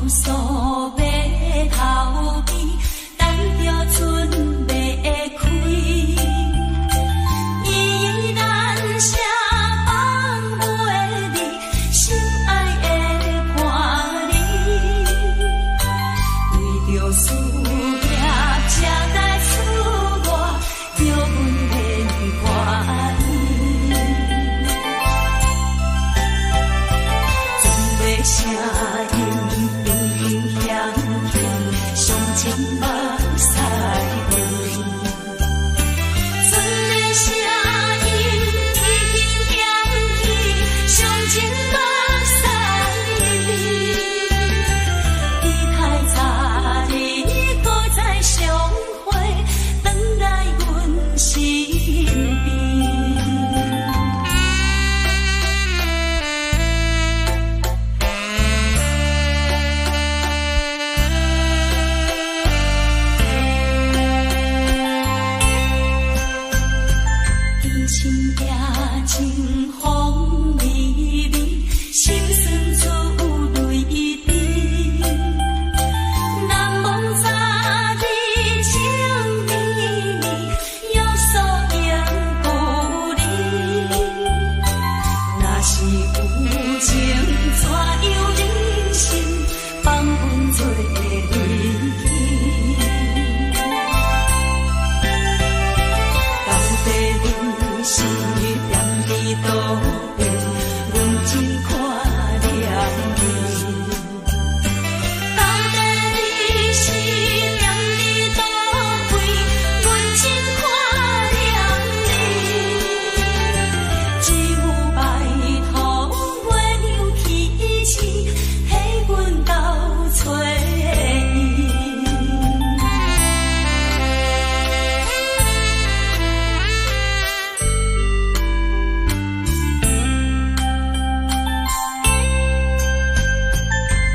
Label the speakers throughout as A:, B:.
A: 數碼頭邊，等著準欲開。依然寫放袂離，心愛的伴侶，為著事業才來出外，叫阮免懷疑。船的聲音平平響起，傷情目屎流。船的聲音已經響起，傷情目屎流。期待早日閣再相會，轉來阮身邊。天心夜清風微微，心酸出淚滴。難忘昨日情綿綿，約束永不離。若是有情，怎樣忍心放阮做離去？到底你是踮佇佗位，阮真看念你。到底你是踮佇佗位，阮真看念你。只有拜託月娘提醒，彼阮斗揣伊。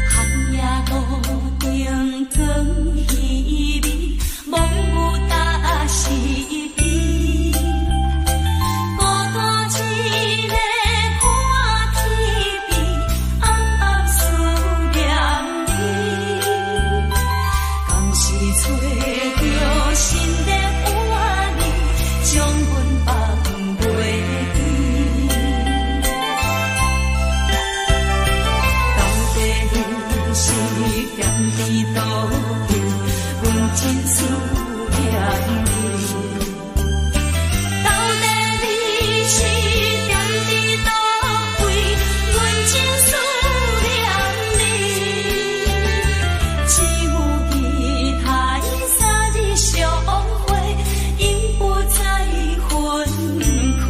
A: 寒夜路燈光稀微，罔有搭是非。孤單一个看天邊，暗暗思念你。敢是揣著新的伴侶，將阮放袂記。到底你是踮佇佗位，阮真思念你。到底你是踮佇佗位，阮真思念你。只有期待三日相會，永不再分開。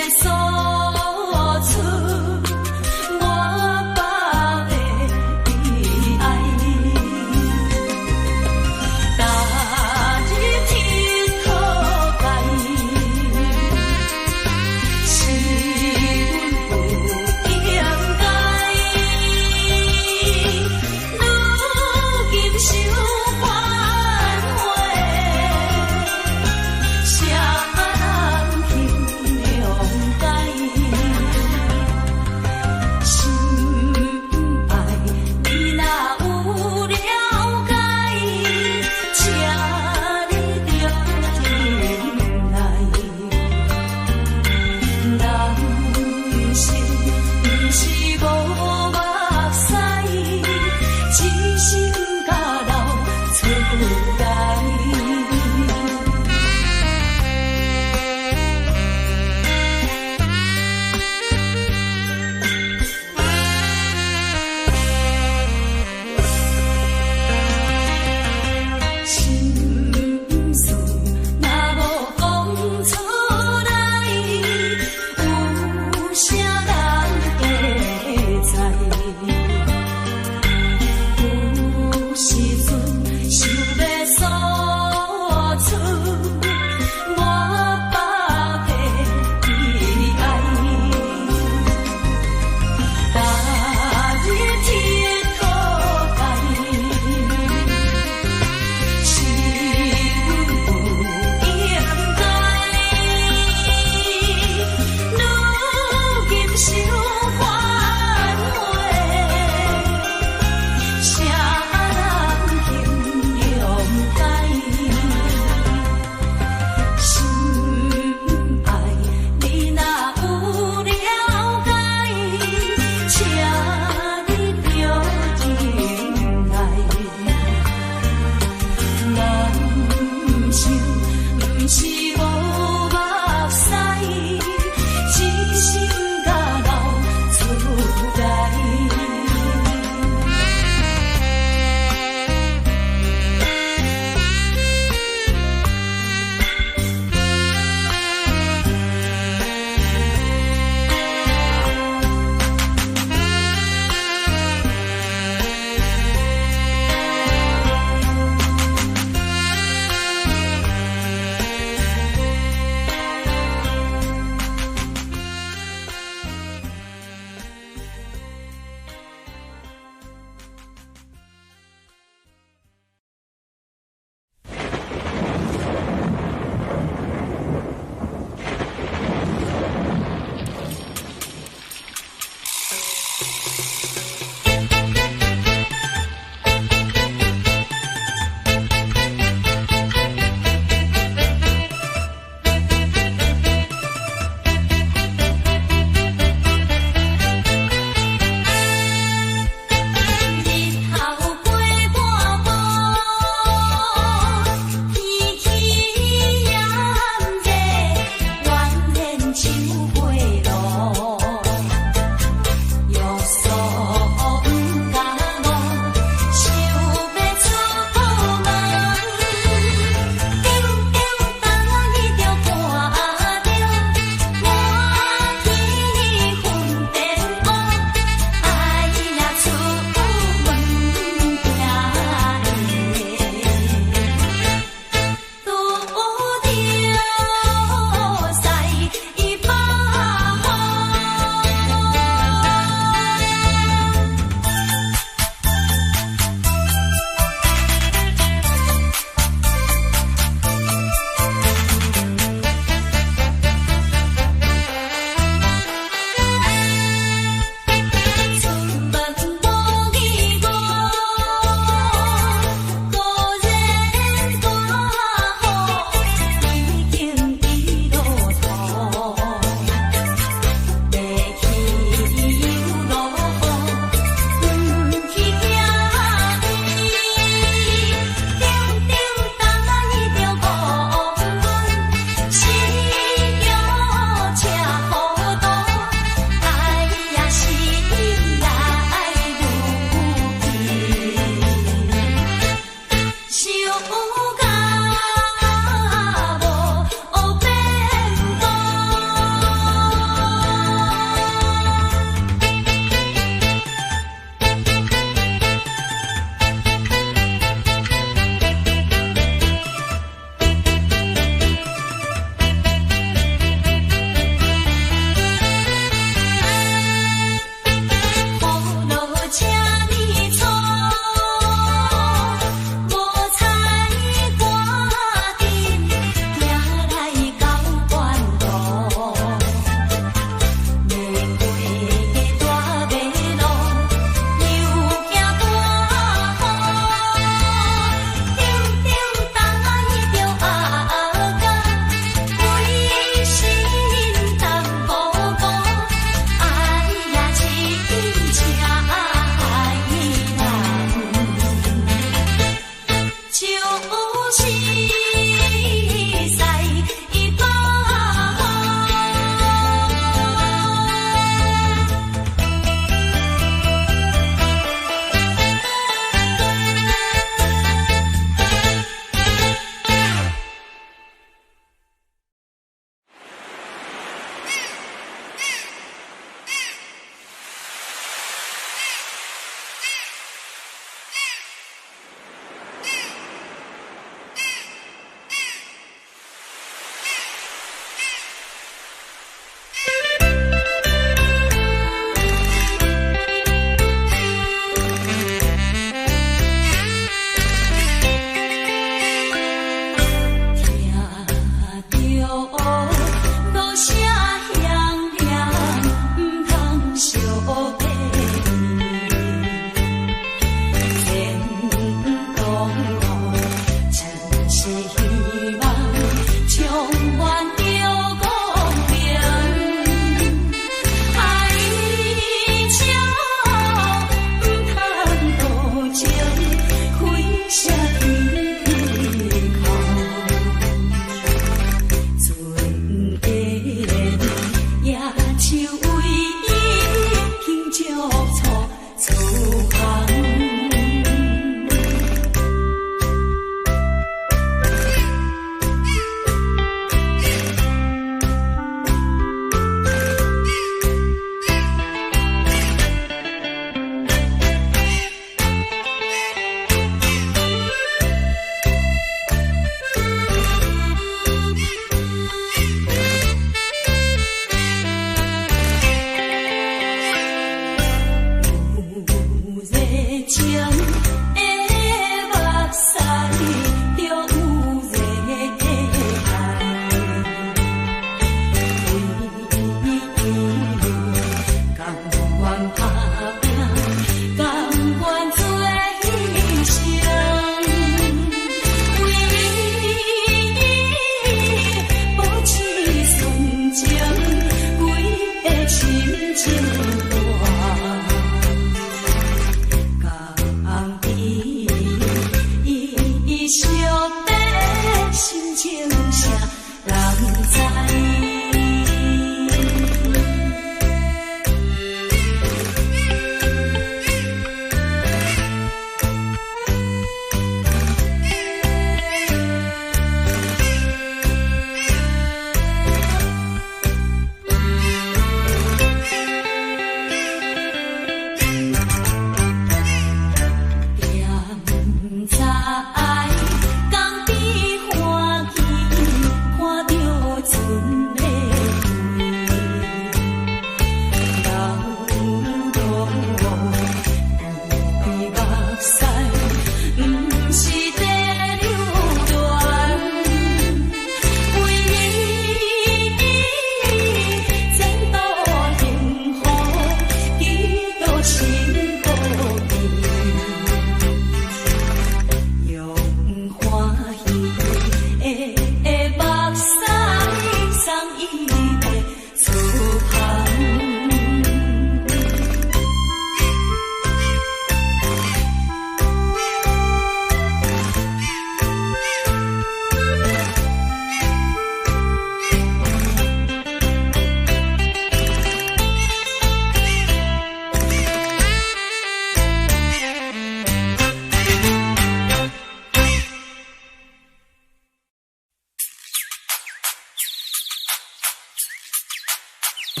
A: 有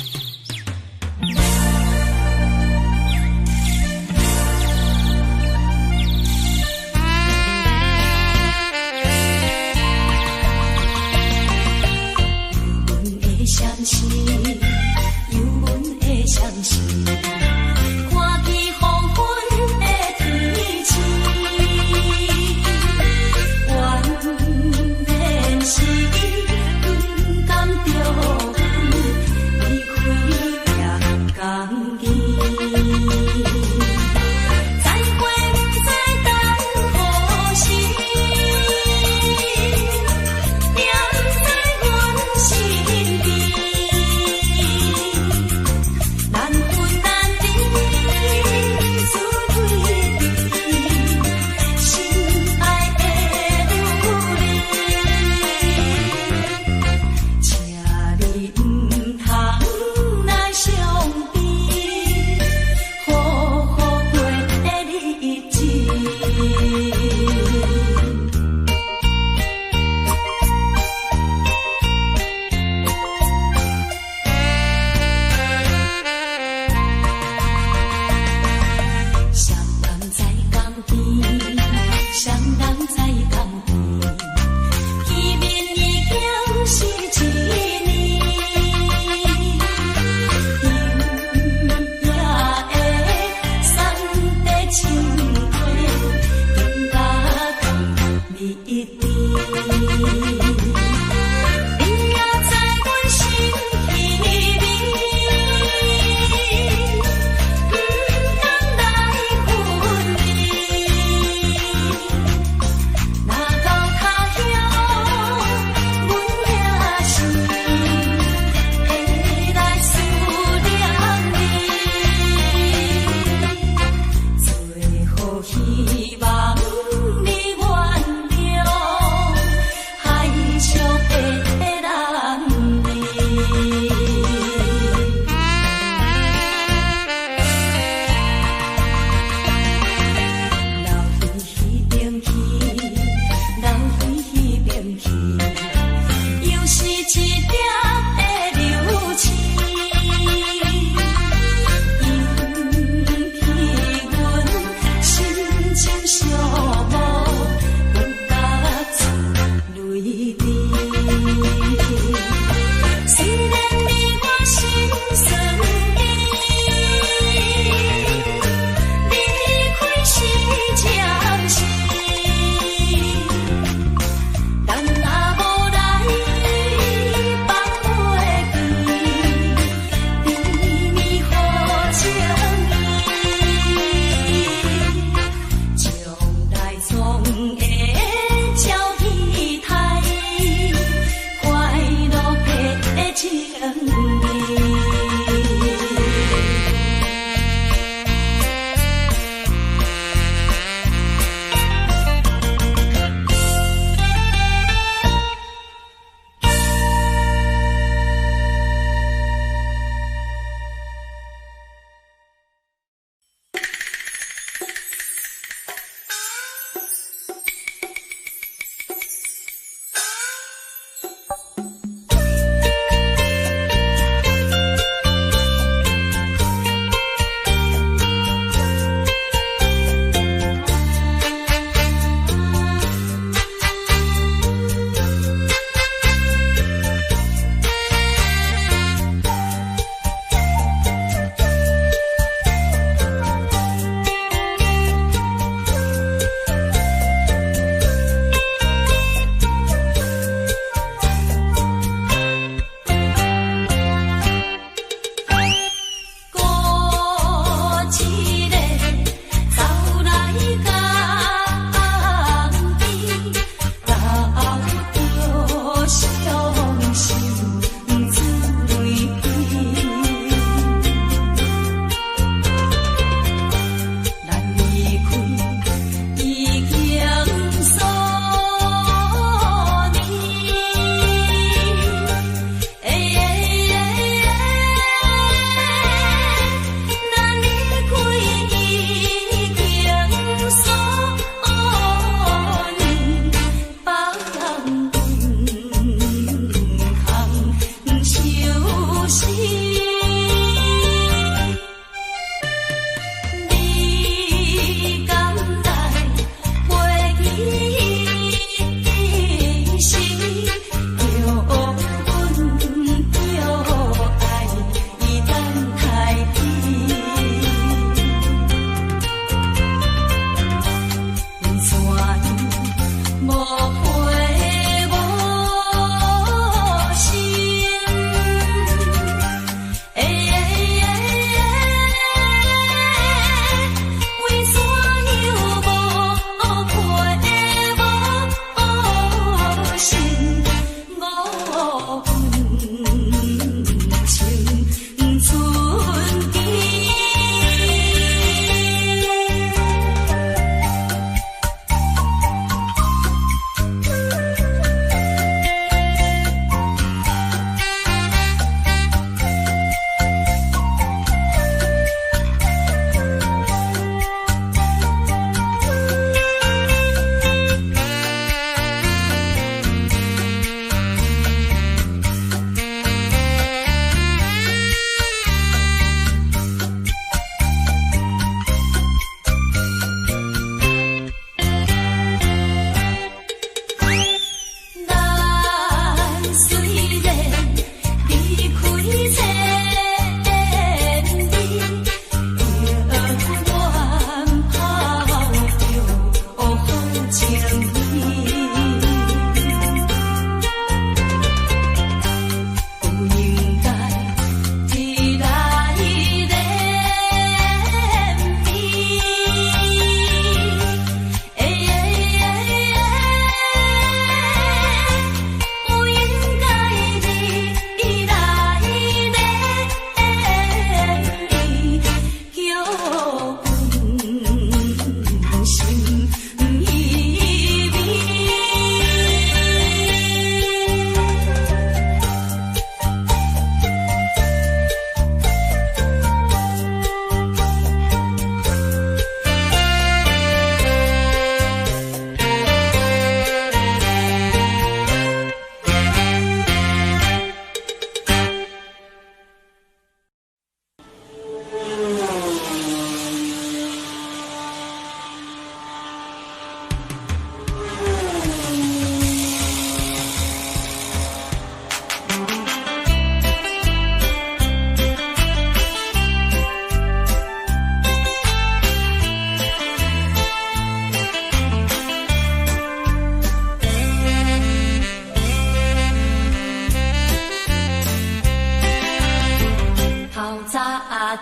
A: 阮的相思，有阮的相思，看見黃昏的天星，原來是不甘著阮離開。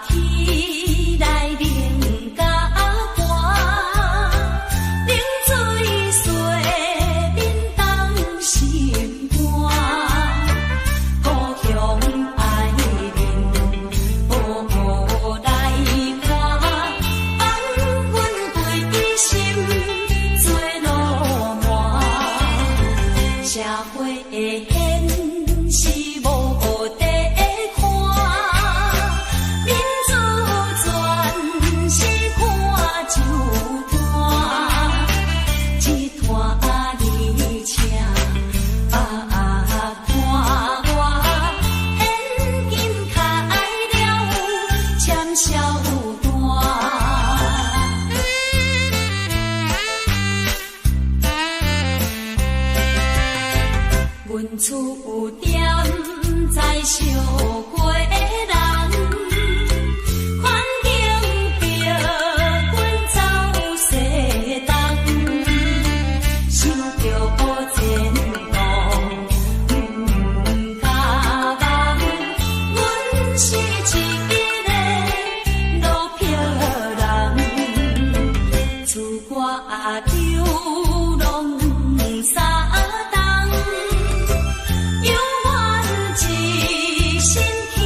A: 起來冷甲寒，冷水洗面凍心肝，故鄉愛面無來看，放阮規心做鱸鰻。社會的現實無得看，民主全是看酒單，一攤你請別看我，現金開了簽銷單。阮厝踮在小街人，環境逼阮走西東，想著前途毋敢望，阮是一个落魄人，出外流浪三冬，猶原一身輕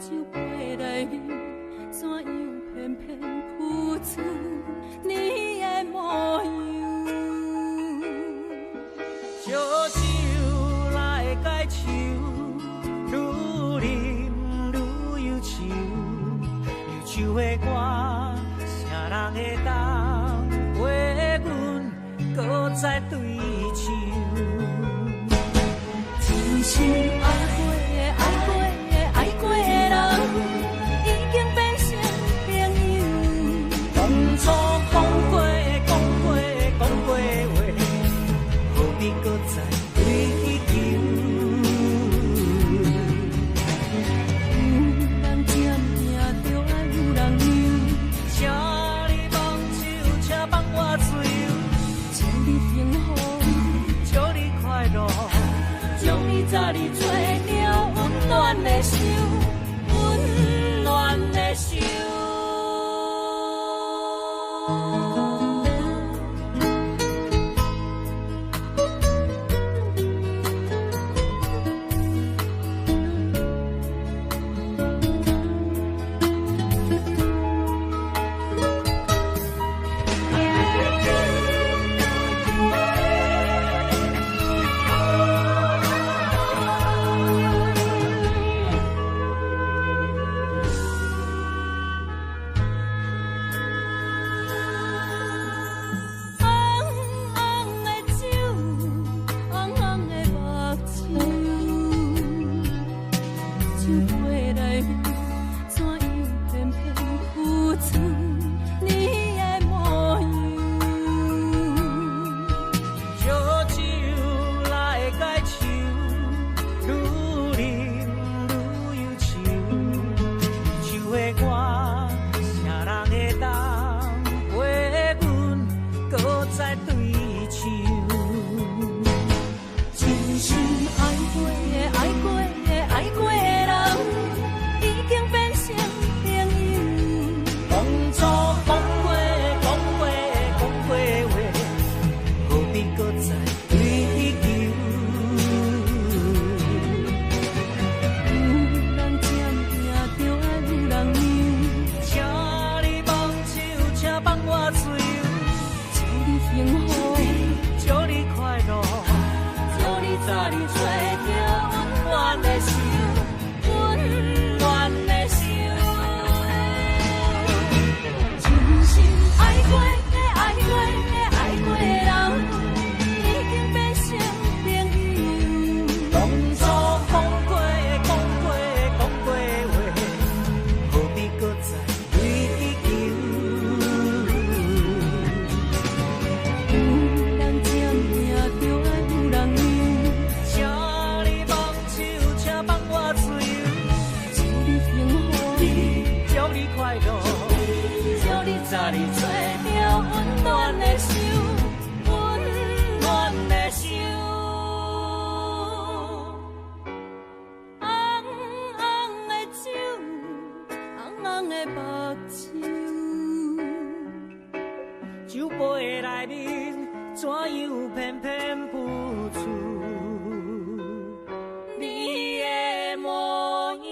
A: 酒杯內面，怎樣偏偏浮出你的模樣？
B: 燒酒來解愁，愈啉愈憂愁，憂愁的我，啥人會當陪阮閣再對唱？
A: 真心愛過的、愛過的、愛過的人，已經變成朋友。
B: 當初講過、講過、講過話，何必閣再追求？
A: 有人占命，就愛有人留。
B: 請你放手，請放我自由，
A: 祝你幸福，
B: 祝你快樂，
A: 祝你早日揣著溫暖的手，溫暖的手。紅紅的酒，紅紅的目睭，酒杯內面，怎樣偏偏浮出你的模樣？
B: 燒酒來解愁，愈啉愈憂愁，憂愁的我，啥人會當陪阮閣再對唱？
A: 真心愛過的、愛過的、愛過的人，已經變成朋友。
B: 當初講過、講過、講過話，何必閣再追求？
A: 有人占命，就愛有人留。
B: 請你放手，請放我自由，
A: 祝你幸福，
B: 祝你快樂，
A: 祝你早日揣著溫暖的手，溫暖的手。真心愛過的、愛過的、愛過的人，已經變成朋友。
B: 當初講過、講過、講過話，何必閣再追求？
A: 有人占命，就愛有人留。
B: 請你放手，請放我自由，
A: 祝你幸福，
B: 祝你快樂，
A: 祝你早日揣著溫暖的手，溫暖的手。紅紅的酒，紅紅的目睭，
B: 酒杯內面，怎樣偏偏浮出
A: 你的模樣。